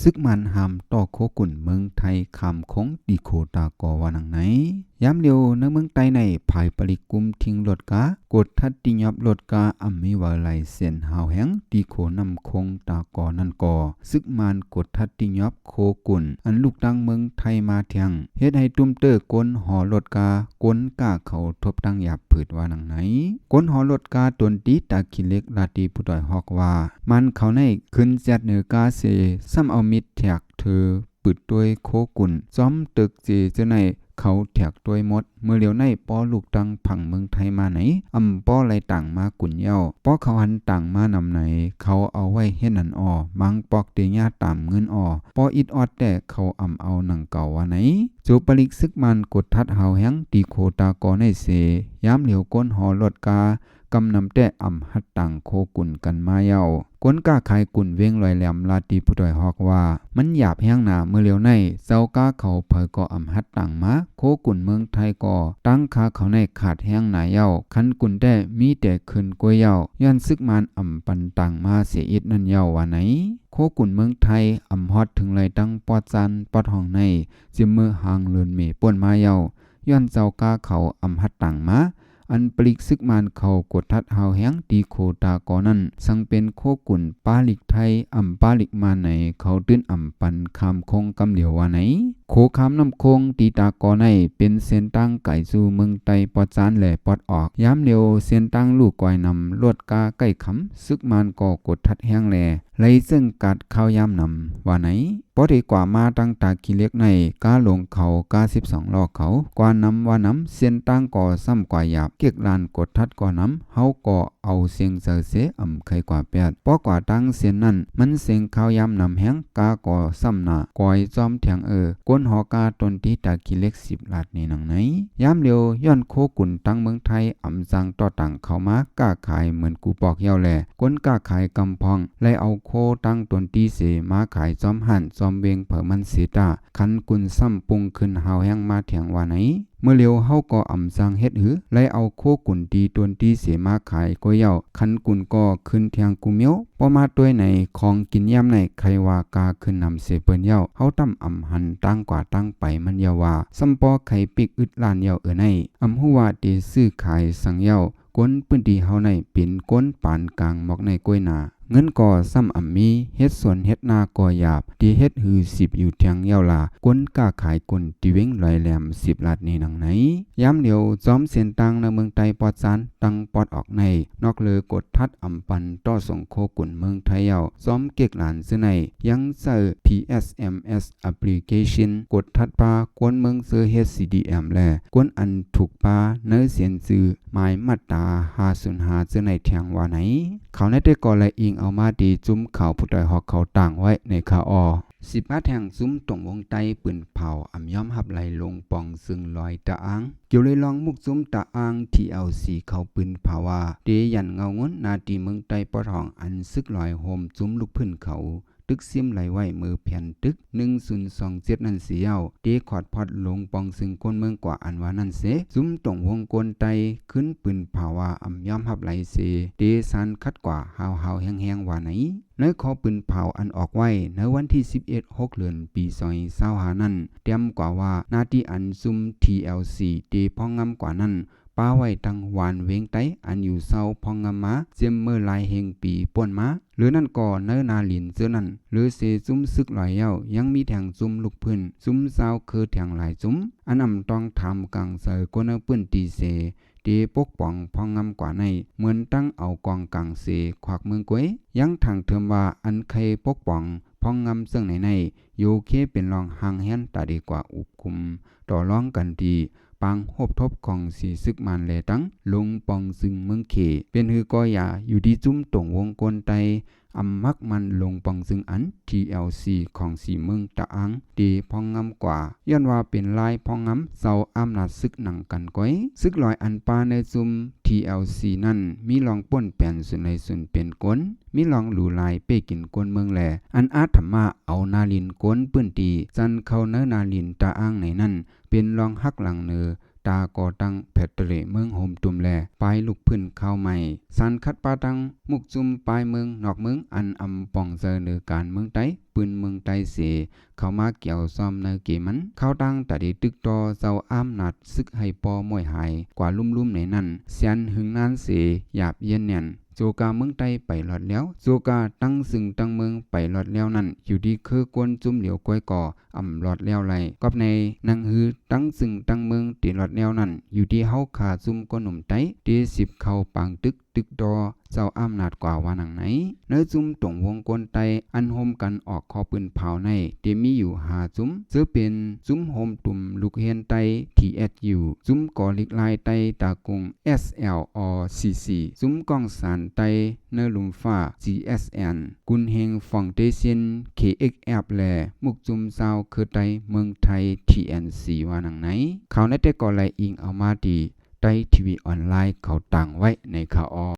ຊຶກມານຫ້າມຕໍ່ໂຄກຸນເມືອງໄທຂ້າມໂຂງ ຕີໂຄຕາກໍ ວ່າໜັງໃນ. ຍາມດຽວໃນເມືອງໃຕ້ໃນ ຝ່າຍປະລິກກຸມທິງລົດກາ ກວດທັດຕີຫຍອບລົດກາ ອຳມີວາໄລເຊັນຮາວແຮງ ຕີໂຄນ້ຳໂຂງຕາກໍນັ້ນກໍ ຊຶກມານກວດທັດຕີຫຍອບໂຄກຸນ ອັນລຸກຕັ້ງເມືອງໄທມາທຽງ ເຮັດໃຫ້ຕຸ້ມເຕີ້ກົນຫໍລົດກາ ກົນກ້າເຂົາທົບຕັ້ງຢາບຜືດ ວ່າໜັງໃນ. ກົນຫໍລົດກາຕົນຕີຕາຂີ້ເຫຼັກ ລາຕີຜູ້ດອຍຮອກວ່າ ມານເຂົາໃນຂຶ້ນແຈັດເໜີກາເສ ຊ້ຳເອົາມິດແທກເທີ ປຶດຕວຍໂຄກຸນ ຊອມຕຶກເຈເຈີໃນ ເຂົາແທກຕວຍໝົດ. ເມື່ອຫຼຽວໃນ ປໍລຸກຕັ້ງຝັ່ງເມືອງໄທມາໃນ ອຳປໍໄລ່ຕາງມາກຸນເຍົາ ປໍເຂົາຫັນຕາງມານຳໃນ ເຂົາເອົາໄວ້ເຮັດໜັນອໍ ມັງປອກເຕຍາຕາມເງິນອໍ ປໍອິດອອດແຕ່ເຂົາອຳເອົາໜັງເກົ່າ ວ່າໃນ. ໂຈປະລິກຊຶກມານກົດທັດຮາວແຮງ ຕີໂຄຕາກໍໃນເສ ຍາມຫຼຽວກົນຫໍລົດກາ ກຳນຳແຕ່ອຳຫັດຕາງໂຄກຸນກັນມາເຍົາ. ກົນກ້າຂາຍກຸນເວງລອຍແຫຼມ ລາຕີຜູ້ດອຍຮອກວ່າ ມັນຫຍາບແຮງໜາ ເມື່ອຫຼຽວໃນ ເຈົ້າກາເຂົາໃຜກໍອຳຫັດຕາງມາ ໂຄກຸນເມືອງໄທກໍ ຕາງຄາເຂົາໃນຂາດແຮງໜາເຍົາ ຄັນກຸນແຕ່ມີແຕ່ຄືນກວຍເຍົາ ຍ້ອນຊຶກມານອຳປັນຕາງມາເສຍອິດນັ້ນເຍົາ ວ່າໃນ. ໂຄກຸນເມືອງໄທ ອຳຮອດເຖິງໄລ່ຕັ້ງປອດຊານປອດຫ້ອງໃນ ຈຽມເມີຫາງເດືອນເມປົນມາເຍົາ ຍ້ອນເຈົ້າກາເຂົາອຳຫັດຕາງມາ ອັນປະລິກຊຶກມານເຂົາກົດທັດຮາວແຮງ ຕີໂຄຕາກໍນັ້ນ ສັງເປັນໂຄກຸນປາລິກໄທ ອຳປາລິກມານໃນ ເຂົາຕື່ນອຳປັນຂ້າມໂຂງກຳຫຼຽວ ວ່າໃນ. ໂຂງຂ້າມນ້ຳໂຂງ ຕີຕາກໍໃນ ເປັນເສັ້ນທາງໄກສູ່ເມືອງໃຕ້ປອດຊານ ແລະ ປອດອອກ ຍາມດຽວເສັ້ນທາງລູກກອຍນຳລົດກາໄກ້ຄຳ ຊຶກມານກໍກົດທັດແຮງແລ ໄລ່ເຊິ່ງກາດຂ່າວຍາມນຳ ວ່າໃນ. ພໍໄດ້ກວາມາຕັ້ງຕາຂີ້ເຫຼັກໃນ ກາຫຼວງເຂົາ ກາສິບສອງລໍ້ເຂົາ ກວານຳວ່ານຳ ເສັ້ນທາງກໍຊ້ຳກວາຢາບ ເກັກລານກົດທັດກໍນຳ ເຮົາກໍເອົາເສັງໃຈເສ ອຳໄຄກວາແປດ ພໍກວາຕັ້ງເສັ້ນນັ້ນ ມັນເສັງຂ່າວຍາມນຳແຮງ ກາກໍຊ້ຳໜ້າ ກວາຍຈອມແທງເອີ ກົນຫໍກາຕົນຕີຕາຂີ້ເຫຼັກ ສິບລາດໃນໜັງໃນ. ຍາມດຽວ ຍ້ອນໂຄກຸນທາງເມືອງໄທ ອຳຈາງຕໍ່ຕາງເຂົ້າມາຄ້າຂາຍເໝືອນກູປອກເຍົາແລ ກົນຄ້າຂາຍກຳພອງ ໄລ່ເອົາໂຄຕັ້ງຕົນຕີເສ ມາຂາຍຈອມຮ້ານຈອມເວງໃຜມັນເສຕາ ຄັນກຸນຊ້ຳປຸງຂຶ້ນຮາວແຮງມາແທງ ວ່າໃນ. ເມື່ອຫຼຽວເຮົາກໍອຳຊ່າງເຮັດຫື ໄລ່ເອົາໂຄກຸນຕີຕົນຕີເສມາຂາຍກໍເຍົາ ຄັນກຸນກໍຂຶ້ນແທງກູມຽວ ພໍມາຕົວໃນຂອງກິນຍາມໃນ ໃຄວ່າກາຂຶ້ນນຳເສເປີ້ນເຍົາ ເຮົາຕ່ຳອຳຫັນຕາງກວາຕາງໄປມັນເຍົາວ່າ ຊ້ຳປໍໃຄປິກອຶດລ້ານເຍົາເອີໃນ ອຳຮູ້ວ່າເຕຊື້ຂາຍສັງເຍົາ ຄົນພື້ນທີ່ເຮົາໃນເປັນຄົນປານກາງໝອກໃນກ້ວຍໜາ ເງິນກໍຊ້ຳອຳມີ ເຮັດສວນເຮັດນາກໍຢາບ ທີ່ເຮັດຫືສິບຢູ່ແທງເຍົາລາ ຄົນຄ້າຂາຍກຸນທີ່ເວັງລອຍແຫຼມ ສິບລາດໃນໜັງໃນ. ຍາມດຽວ ຈອມເສັ້ນທາງໃນເມືອງໃຕ້ປອດຊານ ທັງປອດອອກໃນ ນອກເລີກົດທັດອຳປັນຕໍ່ສົ່ງໂຄກຸນເມືອງໄທເຍົາ ຊອມເກັກລານຊື່ໃນ ຍັງໃຊ້ ພີເອັສເອັມເອັສ ແອັບພລິເຄຊັນ ກົດທັດປາ ຄົນເມືອງເຊີເຮັດ ຊີດີເອັມ ແລ ຄົນອັນຖືກປາ ໃນເສັ້ນຊື່ ໝາຍມາດຕາ ຫ້າສູນຫ້າ ເຈີໃນແທງວ່າໃນ. ຂ່າວໃນແຕ່ກໍລະອີງເອົາມາທີ່ຈຸ້ມຂ່າວຜູ້ດອຍຮອກເຂົາຕ່າງໄວ້ໃນຄາອໍ. ສິບຫ້າແທງ ຊຸມຕົງວົງໃຕ້ປືນເຜົາ ອຳຍອມຮັບໄລ່ ລົງປອງຊຶງລອຍຕາອ່າງ. ກ່ຽວເລີຍລອງມຸກຊຸມຕາອ່າງ ທີແອລຊີ ເຂົາປືນເຜົາວ່າ ເຕຢັນເງົາງຸນ ໜ້າທີ່ເມືອງໃຕ້ປອດຫ້ອງ ອັນຊຶກລອຍໂຮມຊຸມລຸກພື້ນເຂົາ ຕຶກຊິມໄລ່ໄວ້ເມີແຜ່ນຕຶກ ໜຶ່ງສູນສອງເຈັດ ນັ້ນເສເຍົາ ເຕຂອດພອດລົງປອງຊຶງຄົນເມືອງກວ່າ ອັນວ່ານັ້ນເສ ຊຸມຕົງວົງກົນໃຕ້ ຂຶ້ນປືນເຜົາວ່າ ອຳຍອມຮັບໄລ່ເສ ເຕສານຂັດກວ່າ ຫ້າວໆແຮງໆ ວ່າໃນ. ໃນຂໍ້ປືນເຜົາອັນອອກໄວ້ ໃນວັນທີສິບເອັດ ຫົກເດືອນ ປີສອງພັນຊາວຫ້ານັ້ນ ແຕ້ມກວ່າວ່າ ໜ້າທີ່ອັນຊຸມ ທີແອລຊີ ເຕພອງງຳກວ່ານັ້ນ ປະໄວ້ທັງວານວຽງໃຕ້ ອັນຢູ່ເຊົາພອງງຳມາ ຈຽມເມີຫຼາຍແຫ່ງປີປົນມາ ຫຼືນັ້ນກໍໃນນາລິນເຈີນັ້ນ ຫຼືເສຊຸມຊຶກລອຍເຍົາ ຍັງມີແທງຊຸມລຸກພື້ນ ຊຸມຊາວເຄີແທງຫຼາຍຊຸມ ອັນອຳຕ້ອງຖາມກາງໃຈຄົນໃນພື້ນທີ່ເສ ເຕປົກປ້ອງພອງງຳກວ່າໃນ ເໝືອນຕັ້ງເອົາກອງກາງເສ ຄວັກເມືອງກວຍ ຍັງຖາງເທີມວ່າ ອັນໄຄປົກປ້ອງພອງງຳເຊິ່ງໃນໃນ ໂຍເຄເປັນລອງຮ່າງແຮນຕາດີກວ່າອຸບຄຸມ ຕໍ່ລອງກັນທີ່ ປາງໂຮບທົບຂອງສີຊຶກມານແລຕັ້ງ ລົງປອງຊຶງເມືອງເຂ ເປັນຫືກໍຢ່າ ຢູ່ທີ່ຈຸ້ມຕົງວົງກົນໃຕ້ ອຳມັກໝັ້ນລົງປອງຊຶງອັນ ທີແອລຊີ ຂອງສີເມືອງຕະອາງ ເຕພອງງຳກວ່າ ຍ້ອນວ່າເປັນລາຍພອງງຳເຈົ້າອຳນາດຊຶກໜັງກັນກວຍ ຊຶກລອຍອັນປາໃນຊຸມ ທີແອລຊີ ນັ້ນ ມີລອງປົນແປນສູນໃນສູນເປັນກົນ ມີລອງຫຼູຫຼາຍເປ້ກິນຄົນເມືອງແລ ອັນອາດທຳມາເອົານາລິນຄົນພື້ນທີ່ ຈັນເຂົ້າໃນນາລິນຕະອາງໃນນັ້ນ ເປັນລອງຫັກຫຼັງເນີ ຕາກໍ່ຕັ້ງແຟດເຕີເຣດເມືອງໂຮມຕຸມ ແລະ ປາຍລຸກຟື້ນຂ່າວໃໝ່. ສານຂັດປາທັງໝູ່ຈຸ້ມປາຍເມືອງນອກເມືອງ ອັນອຳປອງໃຈເໜືອການເມືອງໃຕ້ ປືນເມືອງໃຕ້ເສ ເຂົ້າມາກ່ຽວຊ້ອມໃນເກມນັ້ນ. ຂ່າວຕ່າງຕາດີຕຶກຕໍ່ເຈົ້າອຳນາດ ຊຶກໄຫປໍ້ມ້ວຍຫາຍກວ່າລຸ່ມໆໃນນັ້ນ ແສນຫຶງນານເສ ຫຍາບຢ້ຽນແໜ້ນ. ໂຈກາເມືອງໃຕ້ໄປລອດແລ້ວ ໂຈກາຕັ້ງຊຶງຕັ້ງເມືອງໄປລອດແລ້ວນັ້ນ ຢູ່ທີ່ຄືກວນຈຸ້ມຫຼຽວກ້ອຍກໍອຳລອດແລ້ວໄຫຼ. ກອບໃນໜັງຮື ຕັ້ງຊຶງຕັ້ງເມືອງເຕລອດແລ້ວນັ້ນ ຢູ່ທີ່ເຮົາຂ້າຈຸ້ມກົ້ນໜຸ່ມໃຕ້ ເຕສິບເຂົ້າປາງຕຶກ ຕຶກຕໍ່ເຈົ້າອຳນາດກວ່າວ່າໜັງໃນ. ໃນຈຸ້ມຕົງວົງກ້ນໃຕ້ ອັນໂຮມກັນອອກຂໍ້ປືນພາວໃນ ເຕມີຢູ່ຫ້າຈຸ້ມ ເຊິ່ງເປັນຈຸ້ມໂຮມຕຸມລູກຮຽນໃຕ້ ທີເອັດຢູ ຈຸ້ມກໍລິກລາຍໃຕ້ຕາກຸງ ເອສແອລ ອໍ ຊີຊີ ຈຸ້ມກ້ອງສານໃຕ້ເນີລຸມຟ້າ ຈີເອສແອນ ກຸນເຮງຟອງເຕຊິນ ເຄເອັກແອັບ ແລະ ໝູ່ຈຸ້ມຊາວເຄືອໃຕ້ເມືອງໄທ ທີເອັນຊີ ວ່າໜັງໃນ. ຂ່າວໃນແຕ່ກໍໄລ່ອີງເອົາມາທີ່ ໄຕ້ທີວີອອນລາຍ ເຂົາຕາງໄວ້ໃນຄາວອອ